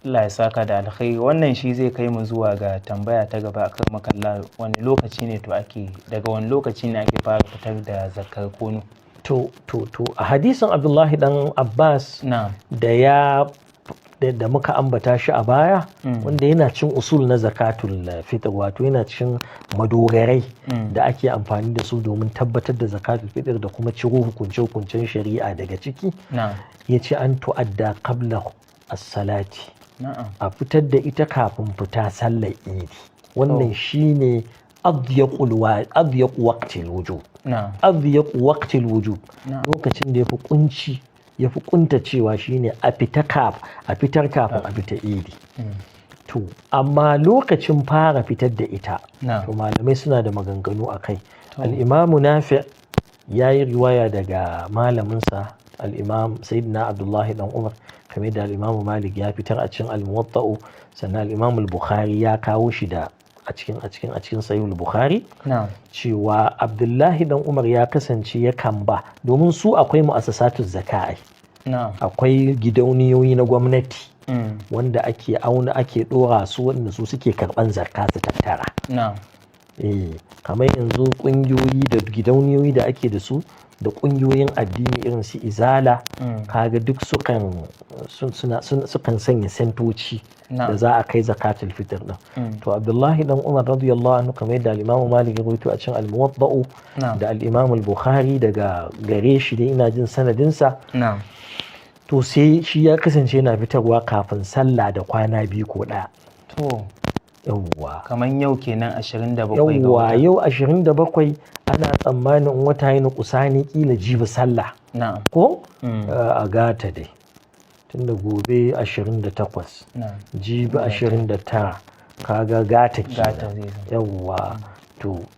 Allah ya saka da alkhairi. Wannan shi zai kai mu zuwa ga tambaya ta gaba akan makalla: wani lokaci ne to ake, daga wani lokaci ne ake fara fitar da zakkar kono? To, a hadisin Abdullahi dan Abbas da ya da muka ambata shi a baya, wanda yana cin usul na zakatul fitr, wato yana cin madogarai da ake amfani da su domin tabbatar da zakatul fitr da kuma ciro hukunce-hukuncen shari'a daga ciki, ya ce an tu'adda qabla as-salati, a fitar da ita kafin fita sallar Idi. Wannan shine adyaqu waqtil wujub. Adyaqu waqtil wujub, lokacin da yafi kunci, yafi kuntacewa, shine a fitar kafin a fita Idi. To amma lokacin fara fitar da ita, to malamai suna da maganganu a kai. Al-Imamu Nafi' ya yi riwaya daga malaminsa al-Imam Sayyidina Abdullahi dan Umar, kamar da al-Imam Malik ya fitar a cikin Al-Muwatta'u, sannan al-Imam Al-Bukhari ya kawo shi da a cikin Sahih Al-Bukhari, cewa Abdullahi dan Umar ya kasance yakan ba, domin su akwai mu'assasatu zaka'i, akwai gidauniyoyi na gwamnati wanda ake auna, ake dora su, wanda su suke karban zakka su tattara. Eh, kamar yanzu kungiyoyi da gidauniyoyi da ake da su da kungiyoyin addini irin su Izala, kaga duk sukan sanya sentoci da za a kai zakatul fitr din. To Abdullahi dan Umar radiyallahu anhu, kamar yadda al-Imam Malik ya rawaito a cikin Al-Muwatta'u da al-Imam Al-Bukhari daga gare shi dai, ina jin sanadinsa, to sai shi ya kasance yana fitarwa kafin sallah da kwana 2 ko 1. Yawwa. Kamar yau kenan, 27 ga Yawwa. wata. Yau 27, ana tsammanin in wata yi nukusani kila jibi sallah, ko a gata dai, tunda gobe 28, jibi 29, kaga gata Gata kenan. zai zama. Yawwa,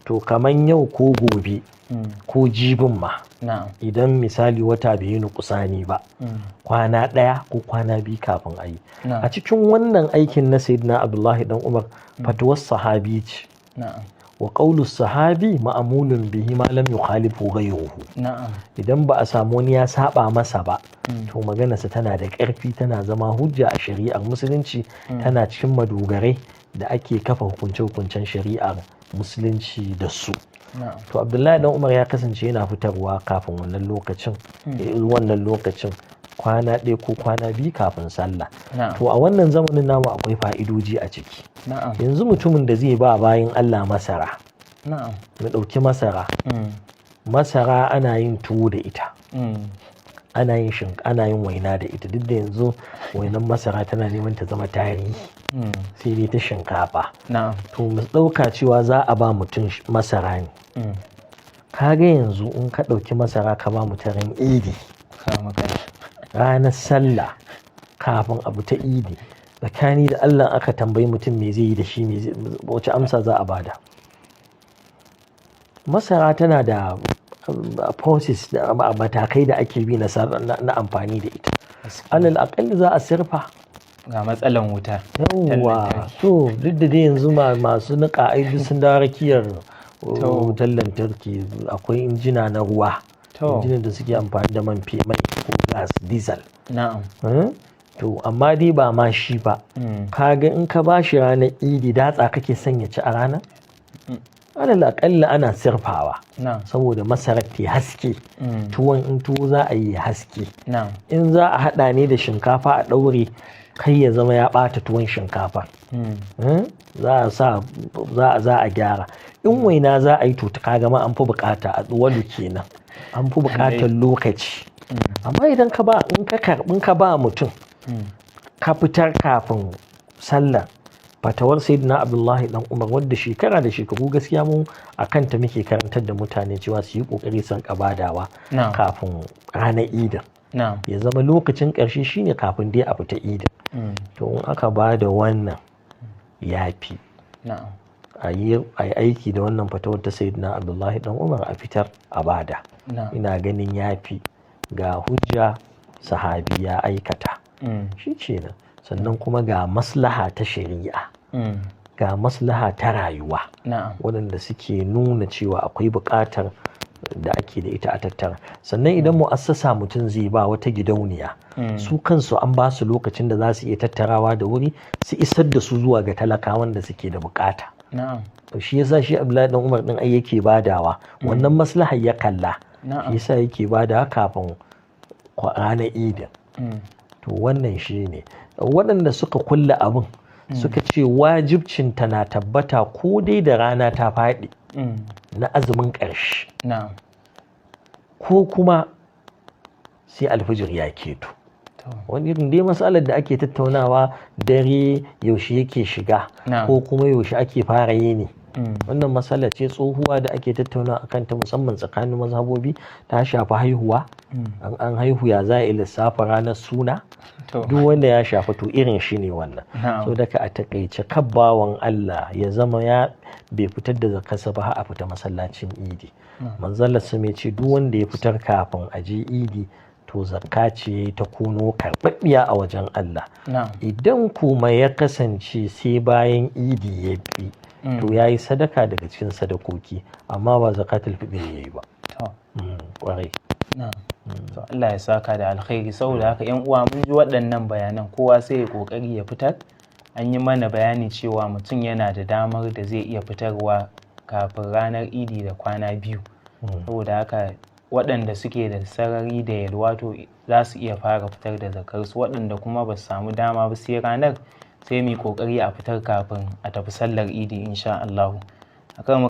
to kaman yau ko gobe ko jibin ma, idan misali wata bai yi nukusani ba, kwana 1 ko kwana 2 kafin a yi. A cikin wannan aikin na Sayyidina Abdullahi dan Umar, fatuwar sahabi ce. Wa qawlu sahabi ma'amulun bihi ma lam yukhalifu ghayruhu. Idan ba a samu wani ya saba masa ba, to maganarsa tana da ƙarfi, tana zama hujja a shari'ar Musulunci, tana cikin madogarai da ake kafa hukunce-hukuncen shari'ar Musulunci da su. To Abdullahi dan Umar ya kasance yana fitarwa kafin wannan lokacin, wannan lokacin kwana 1 ko kwana 2 kafin sallah. To a wannan zamanin namu akwai fa'idoji a ciki. Yanzu mutumin da zai ba bayin Allah masara, mu ɗauki masara, masara ana yin tuwo da ita, ana yin waina da ita, duk da yanzu wainan masara tana neman ta zama tarihi, sai dai ta shinkafa. To mu ɗauka cewa za a ba mutum masara ne. Kaga yanzu in ka ɗauki masara ka ba mutum ran Idi, Kama kai. ranar sallah kafin abu ta Idi, tsakani da Allah aka tambayi mutum me zai yi da shi, wace amsa za a bada? Masara tana da process da matakai da ake bi na amfani da ita. Alal aƙalli za a sirfa. Ga matsalan wuta. Yawwa. Lantarki. To duk da dai yanzu masu niƙa ai duk sun dawo rakiyar wutar lantarki, akwai injina na ruwa, injinan da suke amfani da man mai ko gas, diesel. To amma dai ba ma shi ba, kaga in ka ba shi ranar Idi, datsa kake son ya ci a ranar? Alal aƙalla ana sirfawa saboda masarar ta haske, tuwon in tuwo za a yi haske, in za a haɗa ne da shinkafa a ɗaure, kai ya zama ya ɓata tuwon shinkafa. Za a sa, za a gyara. In waina za a yi, to ka gama an fi bukata a tsuwalu kenan, an fi bukatar lokaci. Amma idan ka ba in ka karɓi ka ba mutum, ka fitar kafin sallah, fatawar Sayyidina Abdullahi dan Umar, wadda shekara da shekaru gaskiya mu a kanta muke karantar da mutane cewa su yi kokari su rika badawa kafin ranar Idin, ya zama lokacin ƙarshe shine kafin dai a fita Idin. To in aka ba da wannan, ya fi a yi aiki da wannan fatawar ta Sayyidina Abdullahi dan Umar, a fitar a bada. Ina ganin ya fi, ga hujja, sahabi ya aikata, shi kenan. Sannan kuma ga maslaha ta shari'a, ga maslaha ta rayuwa, waɗanda suke nuna cewa akwai buƙatar da ake da ita a tattara. Sannan idan mu'assasa mutum zai ba wata gidauniya, su kansu an ba su lokacin da za su iya tattarawa da wuri su isar da su zuwa ga talakawan da suke da bukata. To shi yasa shi Abdullahi dan Umar din ai yake badawa wannan maslahar ya kalla, shi yasa yake badawa kafin ranar Idin. To wannan shi ne waɗanda suka kulla abin suka ce wajibcinta na tabbata ko dai da rana ta faɗi na azumin ƙarshe, ko kuma sai alfijir ya keto. Wani irin dai matsalar da ake tattaunawa, dare yaushe yake shiga ko kuma yaushe ake fara yini. Wannan matsala ce tsohuwa da ake tattaunawa akan ta, musamman tsakanin mazhabobi. Ta shafi haihuwa, an haihu ya za a yi lissafa ranar suna, duk wanda ya shafi, to irin shi ne wannan. So daga a takaice, kabbawan Allah ya zama ya bai fitar da zakarsa ba har a fita masallacin Idi. Manzon Allah ce duk wanda ya fitar kafin a je Idi, to zakka ce ta kuno karɓaɓɓiya a wajen Allah. Idan kuma ya kasance sai bayan Idi ya bi, to ya yi sadaka daga cikin sadakoki, amma ba zakatul fitr ya yi ba. Kwarai. To Allah ya saka da alkhairi. Saboda haka yan uwa, mun ji waɗannan bayanan, kowa sai ya kokari ya fitar. An yi mana bayani cewa mutum yana da damar da zai iya fitarwa kafin ranar Idi da kwana 2. Saboda haka waɗanda suke da sarari da yalwa, to za su iya fara fitar da zakarsu. Waɗanda kuma ba su samu dama ba sai ranar, sai mu yi kokari a fitar kafin a tafi sallar Idi insha Allahu. Akan